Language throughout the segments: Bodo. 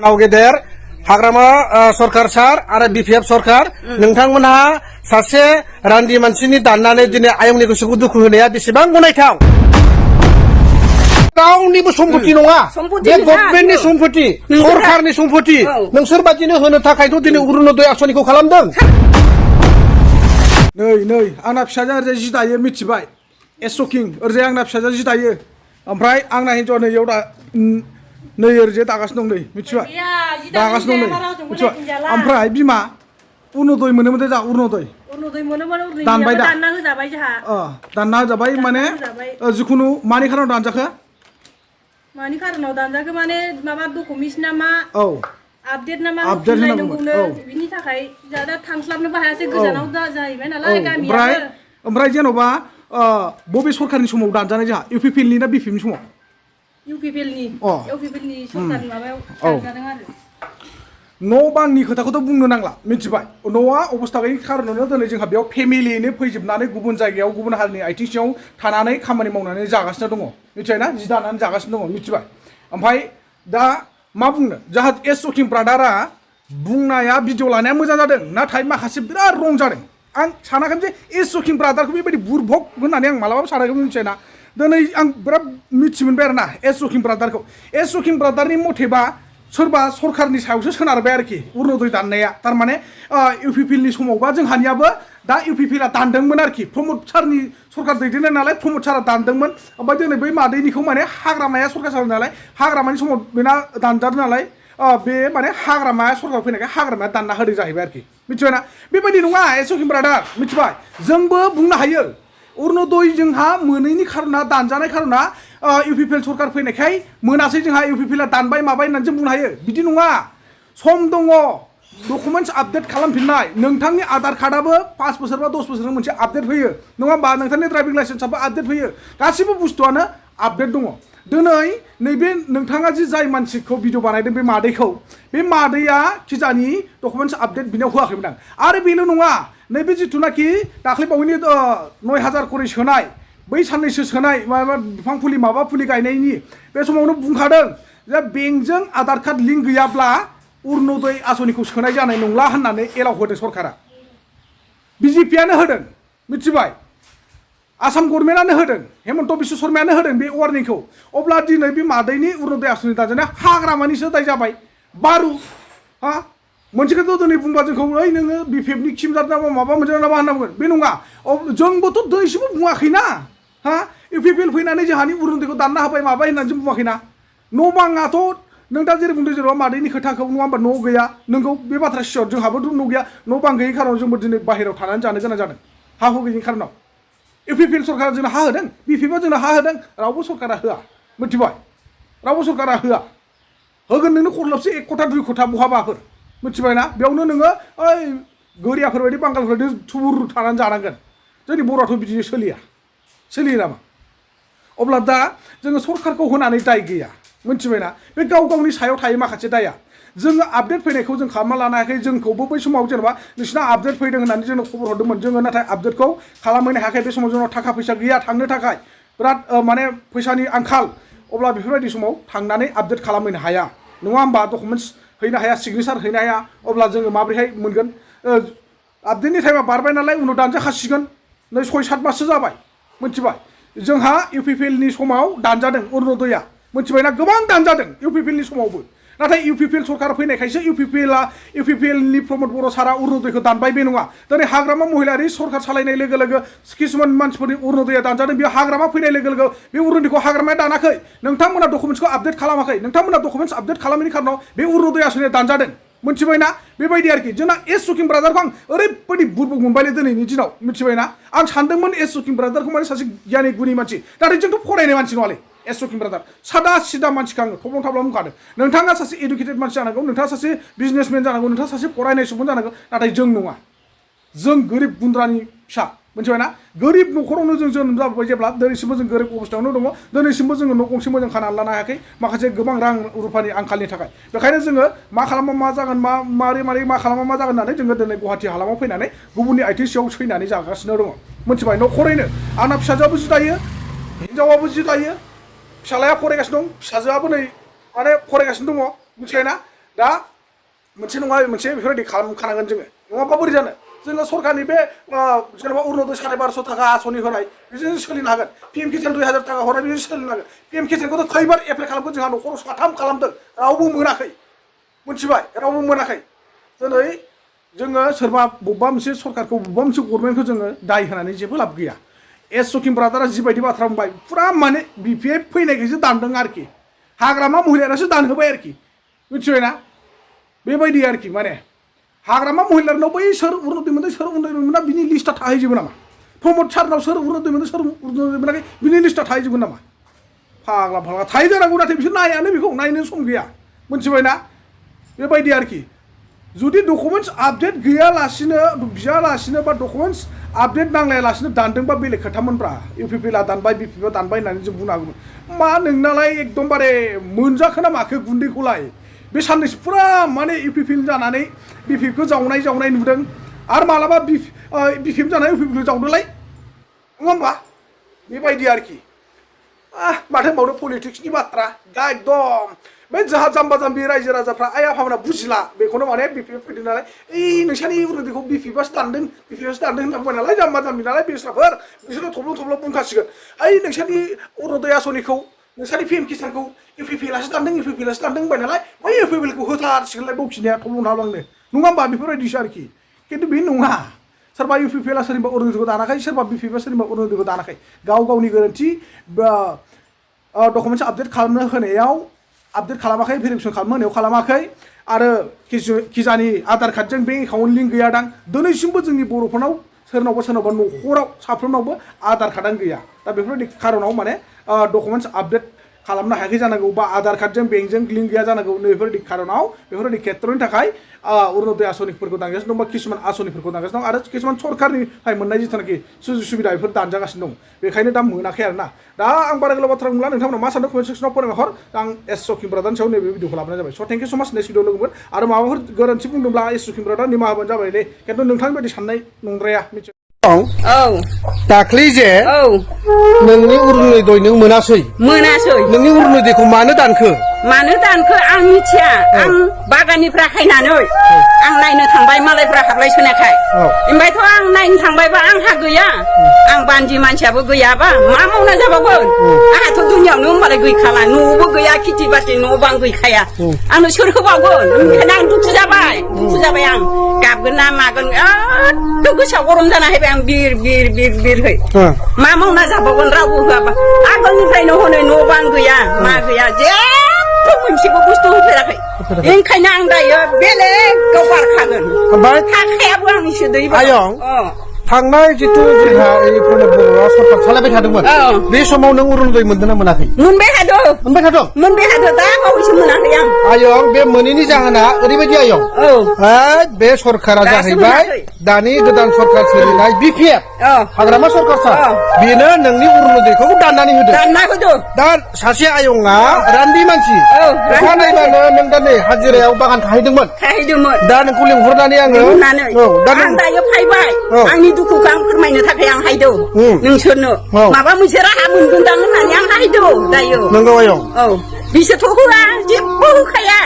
नाव गेदेर हाग्रामा सरकार सार आरो बिपिएफ सरकार नोंथांमोनहा सासे रान्दि मानसिनि दाननानै दिनै आयंनि गोसोखौ दुखु होनाया बेसेबां गनायथाव गावनिबो सम्पति नङा बे गभर्नमेन्टनि सम्पति सरकारनि सम्पति नोंसोर बादिनो होनो थाखायथ' दिनै अरुणोदय आसनिखौ खालामदों नै आंना फिसाजोआ ओरैजाय जि दायो मिथिबाय एसकिं ओरैजाय आंना फिसाजोआ जि दायो ओमफ्राय आंना हिन्जावा नैयाव दा नै ओरैजाय दागासिनो दं नै मिथिबाय दागासिनो दं नै मिथिबाय ओमफ्राय बिमा अरुणोदय मोनोमोन जा अरुणोदय दानबाय दा दानना होजाबाय जोंहा दानना होजाबाय माने जिखुनु मानि खारनाव दानजाखो मानि खारनाव दानजाखो माने माबा डकुमेन्टस नामा औ आपडेट नामा आपडेट होनांगौनो बिनि थाखाय जादा थांस्लाबनोबो हायासै गोजानाव दा जाहैबाय नालाय गामिया ओमफ्राय जेन'बा बबे सरकारनि समाव दानजानाय जोंहा इउपिपिएलनि ना बिपिएफनि समाव इउपिपिएलनि सरकारनि माबायाव दानजादों आरो न' बांनि खोथाखौथ' बुंनो नांला मिथिबाय न'आ अबस्था गैयि खारनावनो दिनै जोंहा बेयाव फेमिलियैनो फैजोबनानै गुबुन जायगायाव गुबुन हारिनि आथिं सिङाव थानानै खामानि मावनानै जागासिनो दङ मिथिबायना जि दानानै जागासिनो दङ मिथिबाय ओमफ्राय दा मा बुंनो जाहा एसकिं ब्रादारा बुंनाया भिडिअ लानाया मोजां जादों नाथाय माखासे बिराद रं जादों आं सानाखैमोन जे एसकिं ब्रादारखौ बेबायदि बुरबक होननानै आं मालाबाबो सानाखैमोन मिथिबायना दिनै आं बिराद मिथिमोनबाय आरोना एसकिं ब्रादारखौ एसकिं ब्रादारनि मथेबा सोरबा सरकारनि सायावसो सोनारबाय आरोखि अरुणोदय दाननाया थारमाने इउपिपिएलनि समावबा जोंहानियाबो दा इउपिपिएलआ दानदोंमोन आरोखि प्रमद सारनि सरकार दैदेननाय नालाय प्रमद सारा दानदोंमोन ओमफ्राय दिनै बै मादैनिखौ माने हाग्रामाया सरकार सालाय नालाय हाग्रामानि समाव बेना दानजादों नालाय बे माने हाग्रामाया सरकार फैनायखाय हाग्रामाया दानना होदों जाहैबाय आरोखि मिथिबायना बेबायदि नङा एसकिं ब्रादार मिथिबाय जोंबो बुंनो हायो अरुणोदय जोंहा मोनैनि खारना दानजानाय खारना इउपिपिएल सरकार फैनायखाय मोनासै जोंहा इउपिपिएलआ दानबाय माबाय होननानै जों बुंनो हायो बिदि नङा सम दङ डकुमेन्टस आपडेट खालामफिननाय नोंथांनि आधार कार्डआबो 5 बोसोर बा 10 बोसोरजों मोनसे आपडेट फैयो नङा होमबा नोंथांनि ड्राइभिं लाइसेन्सआबो आपडेट फैयो गासिबो बुस्थुआनो आपडेट दङ दिनै नैबे नोंथाङा जि जाय मानसिखौ भिडिअ बानायदों बे मादैखौ बे मादैया खिजानि डकुमेन्टस आपडेट बिनाव होआखैमोन आं आरो बेल' नङा नैबे जिथुनाखि दाख्लै बावैनि 9,000 करि सोनाय बै साननैसो सोनाय माबा बिफां फुलि माबा फुलि गायनायनि बे समावनो बुंखादों जे बेंकजों आधार कार्ड लिंक गैयाब्ला अरुणोदय आसनिखौ सोनाय जानाय नंला होननानै एलाव होदों सरकारा बिजेपियानो होदों मिथिबाय आसाम गभर्नमेन्टआनो होदों हेमन्त बिश्व शर्मायानो होदों बे वार्निंखौ अब्ला दिनै बे मादैनि अरुणोदय आसनि दानजानाया हाग्रामानिसो दाय जाबाय बारु हा मोनसेखौथ' दिनै बुंबा जोंखौ ओइ नोङो बिपिएफनि खिमजाद नामा माबा मोनसे नामा होनना बुंगोन बे नङा जोंबोथ' दिनैसिमबो बुङाखैना हा इउपिपिएल फैनानै जोंहानि अरुणोदयखौ दानना होबाय माबाय होननानै जों बुङाखैना न' बाङाथ' नों दा जेरै बुंदों जेनेबा मादैनि खोथाखौ नङा होमबा न' गैया नोंगौ बे बाथ्रा सियर जोंहाबोथ' न' गैया न' बां गैयि खारनाव जोंबो दिनै बाहेरायाव थानानै जानो गोनां जादों हा हु गैयिनि खारनाव इउपिपिएल सरकारा जोंनो हा होदों बिपिएफआ जोंनो हा होदों रावबो सरकारा होआ मिथिबाय रावबो सरकारा होआ होगोन नोंनो खरलबसे 1 कथा 2 कथा बहाबाफोर मिथिबायना बेयावनो नोङो ओइ गोरियाफोर बायदि बांगालफोर थुबुर थानानै जानांगोन जोंनि बर'आथ' बिदिनो सोलियो नामा अब्ला दा जोङो सरकारखौ होनानै दाय गैया मिथिबायना बे गाव गावनि सायाव थायो माखासे दाया जोङो आपडेट फैनायखौ जों खालामना लानो हायाखै जोंखौबो बै समाव जेनेबा नोंसिना आपडेट फैदों होननानै जोंनो खबर हरदोंमोन जोङो नाथाय आपडेटखौ खालामहैनो हायाखै बे समाव जोंनाव थाखा फैसा गैया थांनो थाखाय बिराद माने फैसानि आंखाल अब्ला बेफोरबायदि समाव थांनानै आपडेट खालामहैनो हाया नङा होमबा डकुमेन्टस हैनो हाया सिगनेचार हैनो हाया अब्ला जोङो माबोरैहाय मोनगोन आपडेटनि टाइमा बारबाय नालाय उनाव दानजाखासिगोन नै 6-7 माससो जाबाय मिथिबाय जोंहा इउपिपिएलनि समाव दानजादों अरुणोदयआ मिथिबायना गोबां दानजादों इउपिपिएलनि समावबो नाथाय इउपिपिएल सरकार फैनायखायसो इउपिपिएलनि प्रमद बर' सारा अरुणोदयखौ दानबाय बे नङा दिनै हाग्रामा महिलारि सरकार सालायनाय लोगो लोगो किसुमान मानसिफोरनि अरुणोदयआ दानजादों बेयाव हाग्रामा फैनाय लोगो लोगो बे अरुणोदयखौ हाग्रामाया दानाखै नोंथांमोना डकुमेन्टसखौ आपडेट खालामाखै नोंथांमोना डकुमेन्टस आपडेट खालामैनि खारनाव बे अरुणोदय आसनिया दानजादों मिथिबायना बेबायदि आरोखि जोंना एसकिं ब्रादारखौ आं ओरैबायदि बुरबक मोनबायलै दिनैनि दिनाव मिथिबायना आं सानदोंमोन एसकिं ब्रादारखौ माने सासे गियानि गुनि मानसि नाथाय जोंथ' फरायनाय मानसि नङालै एसकिं ब्रादार सादा सिदा मानसिखौ आङो थब्लं थाब्लं बुंखादों नोंथाङा सासे इडुकेटेड मानसि जानांगौ नोंथाङा सासे बिजनेसमेन जानांगौ नोंथाङा सासे फरायनाय सुबुं जानांगौ नाथाय जों नङा जों गोरिब गुन्द्रानि फिसा मिथिबायना गोरिब न'खरावनो जों जोनोम जाबोबाय जेब्ला दिनैसिमबो जों गोरिब अबस्थायावनो दङ दिनैसिमबो जोङो न' गंसे मोजां खानानै लानो हायाखै माखासे गोबां रां रुफानि आंखालनि थाखाय बेखायनो जोङो मा खालामबा मा जागोन मारै मा खालामबा मा जागोन होननानै जोङो दिनै गुवाहाटि हालामाव फैनानै गुबुननि आथिं सिङाव सैनानै जागासिनो दङ मिथिबाय न'खरैनो आंना फिसाजोआबो जि दायो हिनजावाबो जि दायो फिसालाया फरायगासिनो दं फिसाजोआबो नै माने फरायगासिनो दङ मिथिबायना दा मोनसे नङा मोनसे बेफोरबायदि खालामखानांगोन जोङो नङाबा बोरै जानो जोङो सरकारनि बे जेनेबा अरुनदय 1250 थाखा आसनि होनाय बेजों सोलिनो हागोन पिएम किसान 2000 थाखा हरनाय बेजों सोलिनो हागोन पिएम किसानखौथ' खैबार एप्लाइ खालामगोन जोंहा न'खराव साथाम खालामदों रावबो मोनाखै मोनथिबाय रावबो मोनाखै दिनै जोङो सोरबा बबेबा मोनसे सरकारखौ बबेबा मोनसे गभर्नमेन्टखौ जोङो दाय होनानै जेबो लाब गैया एस सकिम ब्रादारा जिबायदि बाथ्रा बुंबाय फुरा माने बिपिएफ फैनायखायसो दानदों आरोखि हाग्रामा महिलायासो दानहोबाय आरोखि मिथिबायना बेबायदि आरोखि माने हाग्रामा महिलारनाव बै सोर अरुनदय मोनदों सोर अरुनदय मोना बिनि लिस्टआ थाहैजोबो नामा प्रमद सारनाव सोर अरुनदय मोनदों सोर अरुनदय मोनाखै बिनि लिस्टआ थाहैजोबो नामा फाग्ला फाग्ला थाहै जानांगौ नाथाय बिसोर नायानो बेखौ नायनो सम गैया मिथिबायना बेबायदि आरोखि जुदि डकुमेन्टस आपडेट गैयालासिनो बियालासिनो बा डकुमेन्टस आपडेट नांलायालासिनो दानदोंबा बेलेग खोथामोनब्रा इउपिपिएलआ दानबाय बिपिएफआ दानबाय होननानै जों बुंनो हागौमोन मा नोंनालाय एकदमबारे मोनजाखो ना माखो गुन्दैखौलाय बे साननैसो फुरा माने इउपिपिएल जानानै बिपिएफखौ जावनाय नुदों आरो मालाबा बिपिएफ जानानै इउपिपिएल जावदोलाय नङा होमबा बेबायदि आरोखि माथो होनबावनो पलिटिक्सनि बाथ्रा दा एकदम बे जोंहा जाम्बा जाम्बि रायजो राजाफ्रा आइ आफामोना बुजिला बेखौनो माने बिपिएफ फैदों नालाय ओइ नोंसानि उरुदिखौ बिपिएफआसो दानदों होनना बुंबाय नालाय जाम्बा जाम्बि नालाय बेस्राफोर बिसोरो थब्ल' बुंखासिगोन ओइ नोंसानि अरुनदय आसनिखौ नोंसानि पिएम किसानखौ इउपिपिएलआसो दानदों होनबाय नालाय बै इउपिपिएलखौ होथारसिगोनलाय बखिनाया थब्ल' नालांनो नङा होमबा बेफोरबायदिसो आरोखि खिन्थु बे नङा सोरबा इउपिपिएलआ सोरनिबा अरुनदयखौ दानाखै सोरबा बिपिएफआ सोरनिबा अरुनदयखौ दानाखै गाव गावनि गोरोन्थि डकुमेन्टस आपडेट खालामनो होनायाव आपडेट खालामाखै भेरिफिकेसन खालामनो होनायाव खालामाखै आरो किजानि आधार कार्डजों बेंक एकाउन्ट लिंक गैयादां दिनैसिमबो जोंनि बर'फोरनाव सोरनावबा न'खराव साफ्रोमनावबो आधार कार्डआनो गैया दा बेफोरबायदि खारनाव माने डकुमेन्टस आपडेट खालामनो हायाखै जानांगौ बा आधार कार्डजों बेंकजों लिंक गैया जानांगौ बेफोरबायदि खारनाव बेफोरबायदि खेत्रनि थाखाय अरुनदय आसनिफोरखौ दानगासिनो दं बा किसुमान आसनिफोरखौ दानगासिनो दं आरो किसुमान सरकारनिफ्राय मोननाय जिथुनाखि सुजुग सुबिदा बेफोर दानजागासिनो दं बेखायनो दा मोनाखै आरोना दा आं बारा गोलाव बाथ्रा बुंला नोंथांमोना मा सानदों कमेन्ट सेक्सनाव फोरमायहर आं एस सकिम ब्रादारनि सायाव नैबे भिडिअखौ लाबोनाय जाबाय स' थेंक इउ स' माच नेक्स्ट भिडिअ लोगो मोनगोन आरो माबाफोर गोरोन्थि बुंदोंब्ला एस सकिम ब्रादार निमाहा होबानो जाबाय दे खिन्थु नोंथांनि बायदि साननाय नंद्राया मिथियो दाख्लै जे नोंनि अरुनदय नों मोनासै नोंनि अरुनदयखौ मानो दानखो आं मिथिया आं बागाननिफ्राय हायनानै आं नायनो थांबाय मालायफ्रा हाबलायसोनायखाय ओमफ्रायथ' आं नायनो थांबायबा आंहा गैया आं बान्दि मानसियाबो गैयाबा मा मावना जाबावगोन आंहाथ' दुनियावनो होमबालाय गैखाला न'आवबो गैया खेथि बाथि न' बां गैखाया आंनो सोर होबावगोन ओंखायनो आं दुखु जाबाय आं गाबगोन ना मागोन एथ' गोसोआव गरम जाना हैबाय आं बिरहै मा मावना जाबावगोन रावबो होआबा आगोलनिफ्रायनो हनै न' बां गैया मा गैया जेबो मोनसेबो बुस्थु होफेराखै ओंखायनो आं दायो बेलेगाव बारखागोन थाखायाबो आंनिसो दै आयं थांनाय जितु जोंहा प्रमद बर'आ सरकार सालायबाय थादोंमोन बे समाव नों अरुनदय मोनदों ना मोनाखै मोनबाय थादों दा बावैसो मोनाखै आं आयं बे मोनैनि जाहोना ओरैबायदि आयं बे सरकारा जाहैबाय दानि गोदान सरकार सोलिनाय बिपिएफ हाग्रामा सरकार बेनो नोंनि अरुनदयखौ दाननानै होदों दा सासे आयंआ रान्दि मानसि अखा नायबानो नों दा नै हाजिरायाव बागान खाहैदोंमोन दा नोंखौ लिंहरनानै आङो आं दायो फैबाय आंनि दुखुखौ आं फोरमायनो थाखाय आं हायदों नोंसोरनो माबा मोनसे राहा मोनगोनदां होननानै आं हायदों दायो नंगौ आयं बिसोरथ' होआ जेबो होखाया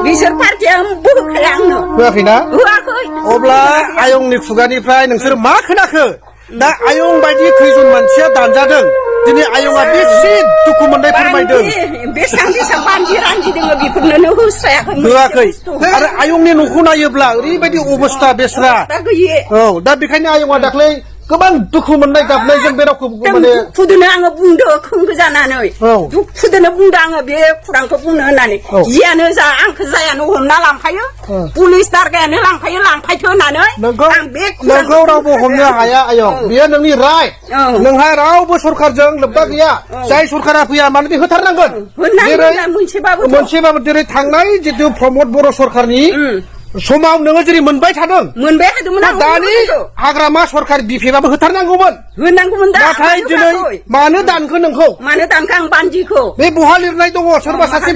बिसोर पार्टिया होखाया आंनो होआखैना होआखै अब्ला आयंनि खुगानिफ्राय नोंसोर मा खोनाखो दा आयं बायदि खैजन मानसिया दानजादों दिनै आयंआ बेसे दुखु मोननाय फोरमायदों बेसेबां बान्दि रान्दि दङ बेफोरनो होआखै आरो आयंनि न'खौ नायोब्ला ओरैबायदि अबस्था बेस्रा दा बेखायनो आयंआ दाख्लै गोबां दुखु मोननाय गाबनायजों बे रावखौ माने दुखुदोनो आङो बुंदो खोंगो जानानै दुखुदोनो बुंदो आङो बे खुरांखौ बुंनो होननानै जियानो जा आंखौ जायानो हमना लांफायो पुलिस दारगायानो लांफायथो होननानै आं बे नोंखौ रावबो हमनो हाया आयं बेयो नोंनि राइट नोंहा रावबो सरकारजों लोब्बा गैया जाय सरकारा फैया मानो बे होथारनांगोन मोनसेबाबो जेरै थांनाय जितु प्रमद बर' सरकारनि समाव नोङो जेरै मोनबाय थादोंमोन दानि हाग्रामा सरकार बिपिएफआबो होथारनांगौमोन नाथाय दिनै मानो दानखो नोंखौ आं बान्दिखौ बे बहा लिरनाय दङ सोरबा सासे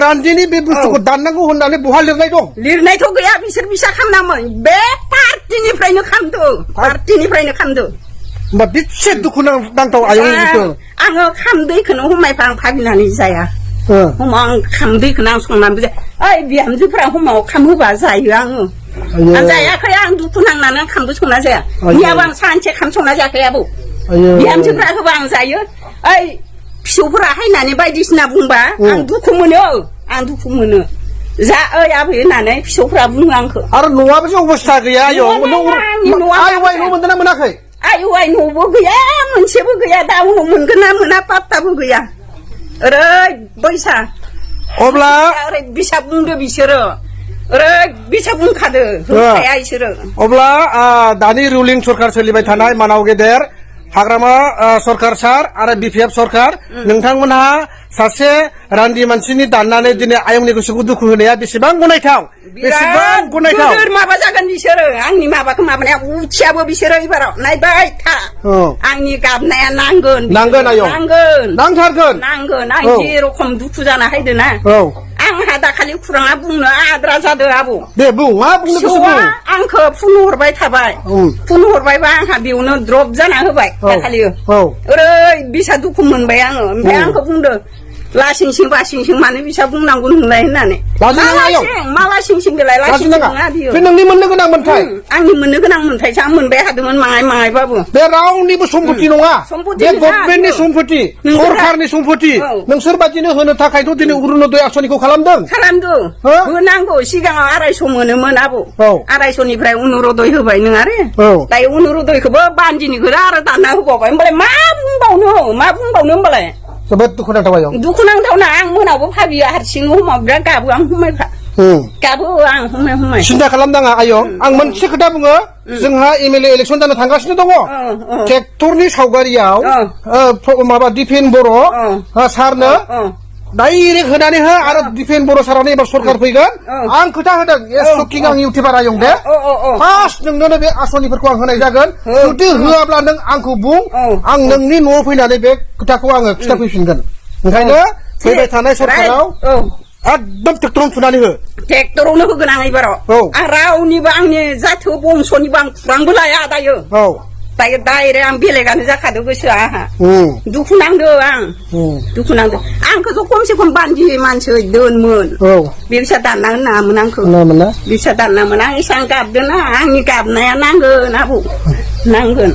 रान्दिनि बे बुस्थुखौ दाननांगौ होननानै बहा लिरनाय दं लिरनायथ' गैया बिसोर बिसा खालामनामोन बे पार्टिनिफ्रायनो खालामदो होमबा बेसे दुखु नांथाव आयं आङो खामदैखौनो हमायफा आं भाबिनानै जाया हमाव आं खाम दैखौनो आं संनानैबो जाया ओइ बिहामजोफोरा हमाव खाम होबा जायो आङो आं जायाखै आं दुखु नांनानै खामबो संना जाया मैयाबो आं सानसे खाम संना जायाखै आबौ बिहामजोफ्रा होबा आं जायो ओइ फिसौफोरा हायनानै बायदिसिना बुंबा आं दुखु मोनो जा ओइ आबै होननानै फिसौफ्रा बुङो आंखौ आरो न'आबो जे अबस्था गैया आयं आइ वाइ न' मोनदोंना मोनाखै आइ वाइ न'बो गैया मोनसेबो गैया दा उनाव मोनगोन ना मोना पात्ताबो गैया ओरैबायसा अब्ला ओरै बिसा बुंदो बिसोरो बिसा बुंखादो होखाया इसोरो अब्ला दानि रुलिं सरखार सोलिबाय थानाय मानाव गेदेर हाग्रामा सरखार सार आरो बिपिएफ सरखार नोंथांमोनहा सासे रान्दि मानसिनि दाननानै दिनै आयंनि गोसोखौ दुखु होनाया बेसेबां गनायथाव माबा जागोन बिसोरो आंनि माबाखौ माबानाया उथियाबो बिसोरो एबाराव नायबाय था आंनि गाबनाया नांगोन आयं नांथारगोन आं जेरखम दुखु जाना हायदो ना आंहा दाखालि खुराङा बुंनो आद्रा जादो आबौ दे बुं मा बुंनो गोसो बुं आंखौ फन हरबाय थाबाय फन हरबायबा आंहा बेयावनो द्रप जाना होबाय दाखालि बिसा दुखु मोनबाय आङो ओमफ्राय आंखौ बुंदो लासिंसिं बासिंसिं मानो बिसा बुंनांगौ नोंलाय होननानै माला सिंसिं बेलाय लासिंसिं नङा बियो बे नोंनि मोननो गोनां मोनथाय आंनि मोननो गोनां मोनथायसो आं मोनबाय हादोंमोन माङायबाबो बे रावनिबो सम्पति नङा बे गभर्नमेन्टनि सम्पति सरखारनि सम्पति नोंसोर बादिनो होनो थाखायथ' दिनै अरुनदय आसनिखौ खालामदों होनांगौ सिगाङाव 250 मोनोमोन आबौ 250निफ्राय अरुनदय होबाय नों आरो दायो अरुनदयखौबो बान्दिनिखौ आरो दानना होबावबाय होमबालाय मा बुंबावनो होमबालाय जोबोद दुखुनांथाव आयं दुखुनांथावना आं मोनावबो भाबियो हारसिं हमाव बिराद गाबो आं हमायफ्रा गाबो आं हमाय सिन्था खालामनाङा आयं आं मोनसे खोथा बुङो जोंहा एमएलए इलेक्सन जानो थांगासिनो दङ ट्रेक्टरनि सावगारियाव माबा दिपेन बर' सारनो डाइरेक्ट होनानै हो आरो दिपेन बर' सारानो एबार सरखार फैगोन आं खोथा होदों एसकिं आं इउटिउबार आयं दे फार्स्ट नोंनो बे आसनिफोरखौ आं होनाय जागोन जुदि होआब्ला नों आंखौ बुं आं नोंनि न'आव फैनानै बे खोथाखौ आङो खिथाफैफिनगोन ओंखायनो फैबाय थानाय सरखाराव एकदम ट्रेक्टरावनो थुनानै हो ट्रेक्टरावनो होगोन आं एबाराव आं रावनिबो आंनि जाथो बंसनिबो आं खुरांबो लाया दायो दायो डाइरेक्ट आं बेलेगानो जाखादो गोसोआ आंहा दुखु नांदो आंखौथ' खमसे खम बान्दि मानसि दोनमोन बिसा दानना होनामोन आंखौ बिसा दानना मोन आं एसां गाबदों ना आंनि गाबनाया नांगोन आबौ नांगोन